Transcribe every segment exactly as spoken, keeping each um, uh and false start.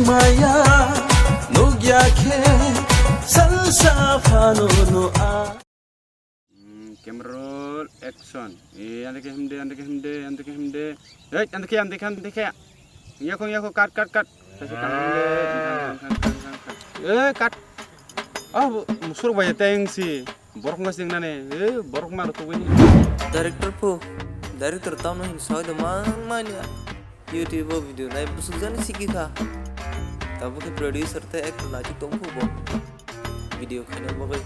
Maya nugya khe salsa phano no a. Hmm, camera roll, action. Eh, andike himde, andike himde, andike himde. Hey, andike, andike, andike. Yako, yako, cut, cut, cut. Kasi cut, himde. Eh, cut. Oh, bu-, musuruk bai teng si. Borok ngas ding nane. Eh, borok mar tu bini. Director po. Director tau no hin soi do mang mania. YouTube o video nai busuk jani siki kha. Tabo khe producer te ek nai tong phu bo. Video khaina bagwi.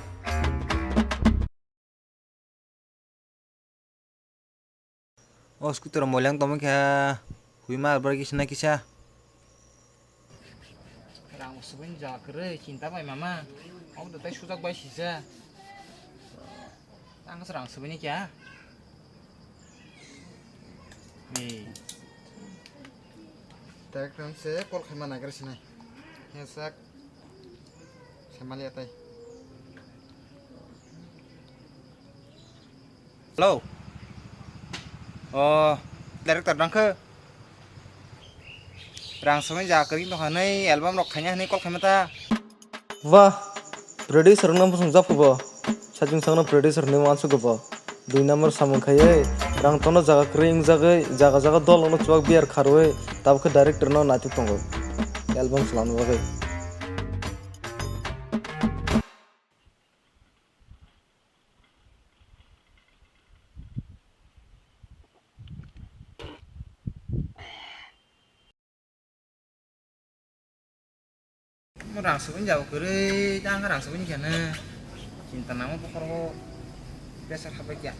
O scooter moilang tongma khe hwima albar kisa na kisa. Rang subin ja kwrwi chinta bai mama. Obo to tai sujak bai sija. Ang se rang subini kya? Ni. Tak rang se call khaima nagar sinai. He sak. Samali atai. Hello. O, director nangkhe. Rang samai ja kari no hanai album rok khaina hanai call khaima ta. Wah, producer no bosong japu bo. Sajung sangno producer ni wansu go bo. Dui number samung khaiwi rang tono jaga kring jagwi jaga jaga dol no chuak biar kharwi tabukhe director no naituk tongo. Album slam bagwi. Mo rang subin jabo kwrwi, tang rang subin khe na. Chinta namo bokhoro pressure habai kya.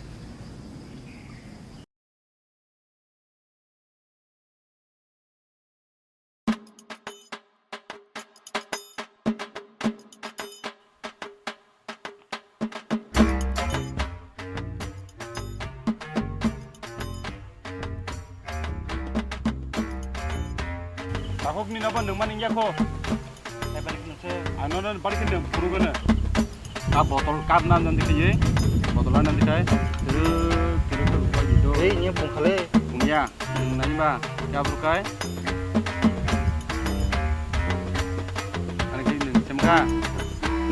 Takhuk ni nabo nungma nungya kho. Ano no bari khe nung phuru gana. A botol cup na nang dikhai, botol na nang dikhai. Teruk teruk teruk. Ei, ini bung khale. Bung ya. Nani ba, ya bro kai. Ani ki nung semka.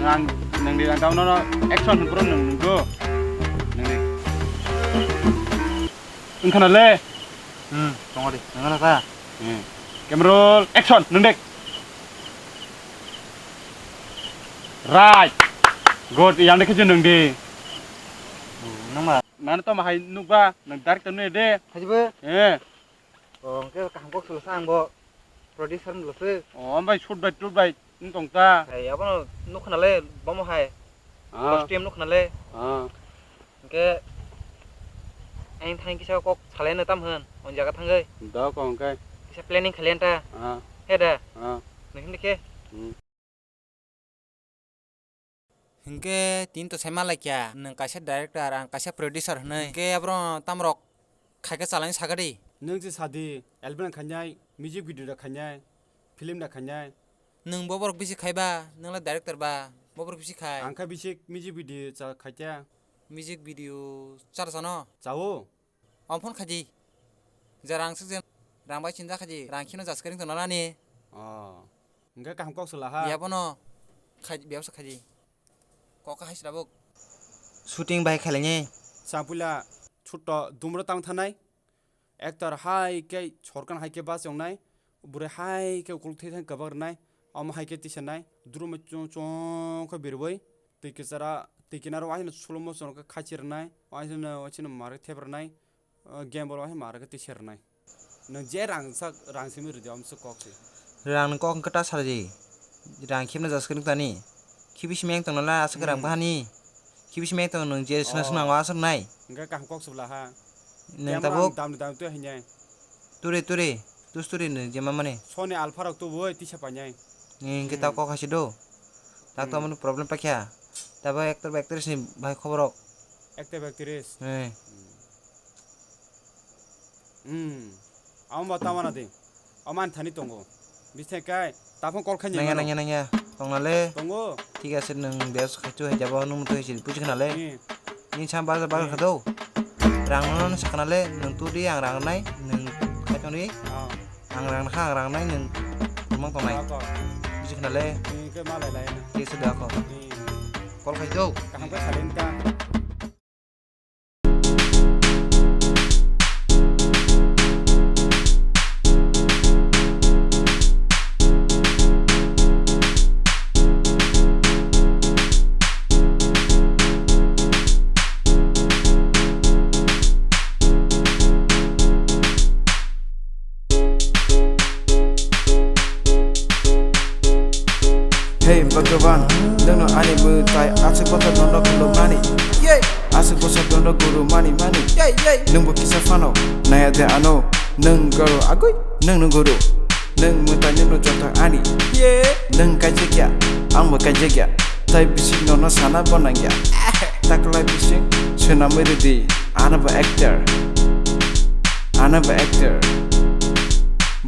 Nang, nang di, nang tau no, no, action bro nung, nung go. Nung di. Nung khana le. Hmm, tong di. Nung khana ta. Hmm. Camera roll, action, nung dek. Right. Good, yang dek khe nung di. Hmm, nang ma. Nang to ma hai nuk ba, nang director nung de. Haji ba? Eh. Oh, hwnkhe kaham kok solo sa ang bo producer mlo se. Oh, ambai shoot bai, shoot bai, wng tong ta. Hai, abono nukha nale, bomo hai. Ah. Costume nukha nale. Ah. Hwnkhe, ang thani kisa kok salai no tam hwn, on jaga thangwi. Da kok hwnkhe. Kisa planning khalai ta. Ah. He da. Ah. Nang hwnkhe. Hmm. Hinkhe tini to sai manlai kya, nwng kaisa director, ang kaisa producer hwnwi. Hinkhe aborok tamrok khaikhe chalani sakadi. Nwng se sadi, album khainai, music video da khainai, film da khainai. Nwng boborok bisi khaiba, nwng le director ba, boborok bisi khai. Ang kha bisi music video cha khaikya. Music video char chano? Chao. Omo phone khaidi. Je rang swk je rang bai chinta khaidi. Rang kheno jaskering tongna nani. Oh. Hwnkhe kaham kok sala ha. Yabono khai, biyabsa khaidi. Kok hai srabuk. Shooting bai khailani. Chapula chutto dumro tang thanai. Actor hai khe sorkan hai khe bas wngnai. Bwrwi hai khe ukuluk thai thani kwbak rwnai, omo hai khe tisa nai, drum bai chong chong khe birwi, twi kwchara, twi kinaro waisano slow motion khe khaichi rwnai, waisano, waisano mar khe thep rwnai, o, game ball waisano mar khe tisa rwnai. Nwng je rang sak, rang simi rwdi, omo se kok se. Rang ni kok wngkha ta salji, rang khibna jaskhe nukthani. Khibi simi ang tongna la aswk rang bahani. Khibi simi ang tong nwng je sna sna aswk nai. Hwnkhe kaham kok se bwla ha. Nwng tabuk dam dam twi hinjai. Turi turi, tus turi nwng je mamani. Sony Alpha rok tubui tisa painai. Hwnkhe ta kok hasi do. Ta to amoni problem pakya. Tabo actor ba actress ni bahai khobor rok. Actor ba actress. Hmm. Amo ba tamana de. Oman thani tongo. Bisne kai, taphang kol khaini nangya, mano. Nangya, nangya. Tongnale. Tongo. Thik ase, nwng bes khaichu hai jabo, nwng mutu hai sini puji khanale. Ni. Ni sam bazar bazar khado. Rang no no sakhanale, nwng tu di, ang rang nai, nwng khaitong di. Ah. Ang rang kha, ang rang nai, nwng Tong tongnai. Bisi khna le. Ni ke ma lai lai na. Ke se da ko. Ni. Call khai do. Kaham khe salai ni ta. Hey Bhagavan, nwngno ani mwtai aswk bwsa dondo khulumani. Yay! Aswk bwsa dondo guru mani mani. Yay, yay! Nwngbo kisa phano naya de ano. Nwng guru agwi, nwngno guru. Nwng mwtai nwngno joto ani. Yay! Nwng kaijakya, angbo kaijakya. Tai bising nono sana bo nangya. Taklai bising swnamwi rwdi, ano bo actor. Ano bo actor.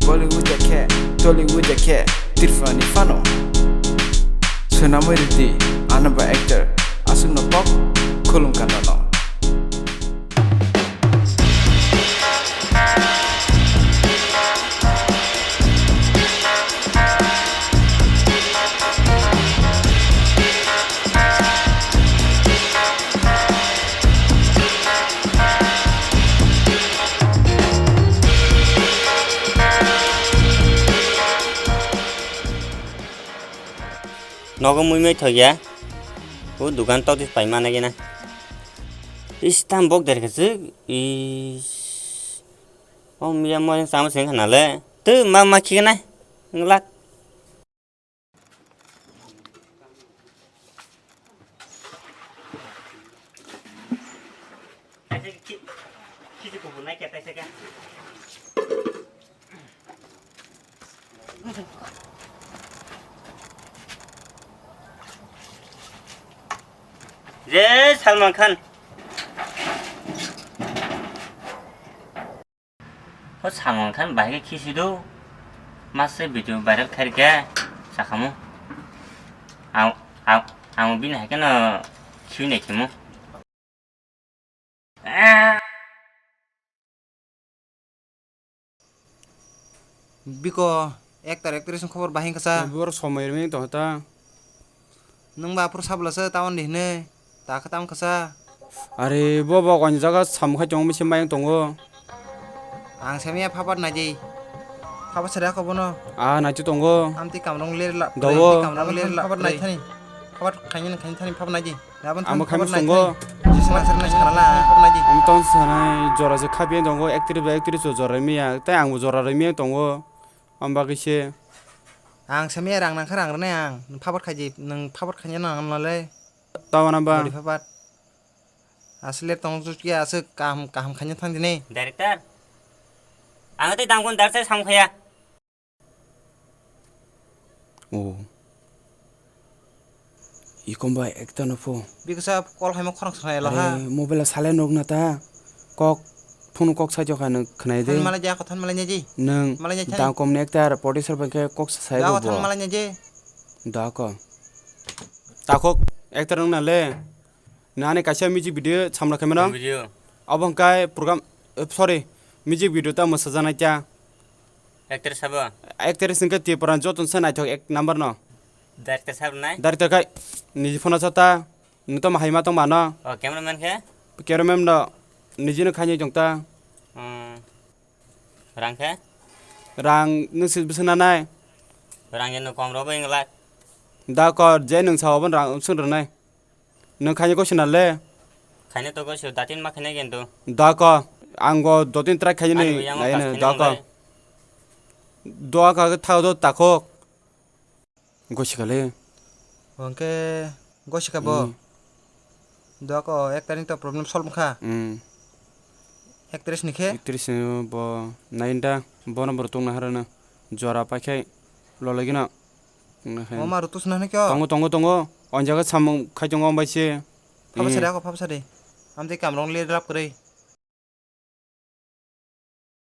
Bollywood ya khe, Tollywood ya khe, Tripura ni phano. Swnamwi rwdi, ano bo actor. Aswkno kok khulum ka nono. Nogo mui mai thok ya. O dukan tok di pai mana gina. Is tam bok der khe chwk. Is. O miya mo sama seng khana le. Tu ma ma khigana. Nglak. Je Salman Khan. O Salman Khan bahai khe khisi do. Mase video viral khairikhe sakhamu. Ang, ang, ang bini hai kheno khiui nai khimu. Biko, actor actress ni khobor bahai wngkha sa? Bor somoi rwmani tongkha ta. Nwng ba aphuru sabla se tawan di hwnwi, ta khe tamo kha sa? Are, bo bo koi jaga samung khai tongo, misi mayung tongo. Ang samiya phapat naidi. Phapat sari ako bono. Ah, naidi tongo. Amtwi kamrong ler la. Dawo. Amtwi kamrong ler la. Phapat nai thani. Phapat khaini khaini thani phapat naidi. Amo khamis tongo. Jisna sirna sirna la, phapat naidi. Ang tong sanai jora se khapiya tongo, actress bai actress o jora miya, tei ang bo jora rw miya tongo. Am bagwi se. Ang samiya rang nangkha rang rwnai ang. Phapat khaidi, nwng phapat khaina nang nalai. Tawana ba. Body phapat. Asle tong jukya aswk kaham kaham khaina thang dini. Director. Ang tei dangkon director sam khaya. Oh. Ikomba ekta no pho. Biksa call haimo khorang sanai laha. Are, mobile silent rok na ta. Kok, phone kok sai jokha nw khwnai de. Than malai ja, than malai nyaji. Nwng malai nyaji. Dang kom ne ekta producer bai khe kok sai rok bo. Than malai nyaji. Da ko. Takhok ekta rok na le. Nani kaisa music video samla khaimano. Video. Abo hwnkhe program, eh, sorry, music video ta mwsajaknai ta. Actress sabo? Actress hwnkhe Tripura joto se naithok ek number no. Director sabo nai? Director khai niji phone o chata, nwng to mahai ma tong mano. O, cameraman khe? Cameraman no niji no khaini tong ta. Hmm. Rang khe? Rang nwng se bwswk nanai? Rang ya no kom robo wng lak. Da kor je nwng sa obo rang swng rwnai. Nwng khaini kok sina le? Khaini to kok sio datin ma khaini kintu. Da ko, ang go dotin try khaini nai, nai, da ko. Doa ka tha do takhok. Gosi ka le. Hwnkhe gosi ka bo. Hmm. Doa ko ek tarik to problem solve kha. Hmm. Actress ni khe? Actress ni bo nainda bono bo tongna harana jora paikhe lologino. Oma rutus na kyo? Tongo, tongo, tongo. O jaga samung khai tongo, ombai se. Phaba sari ako, phaba sari. Amtwi kamrong le rap kwrwi.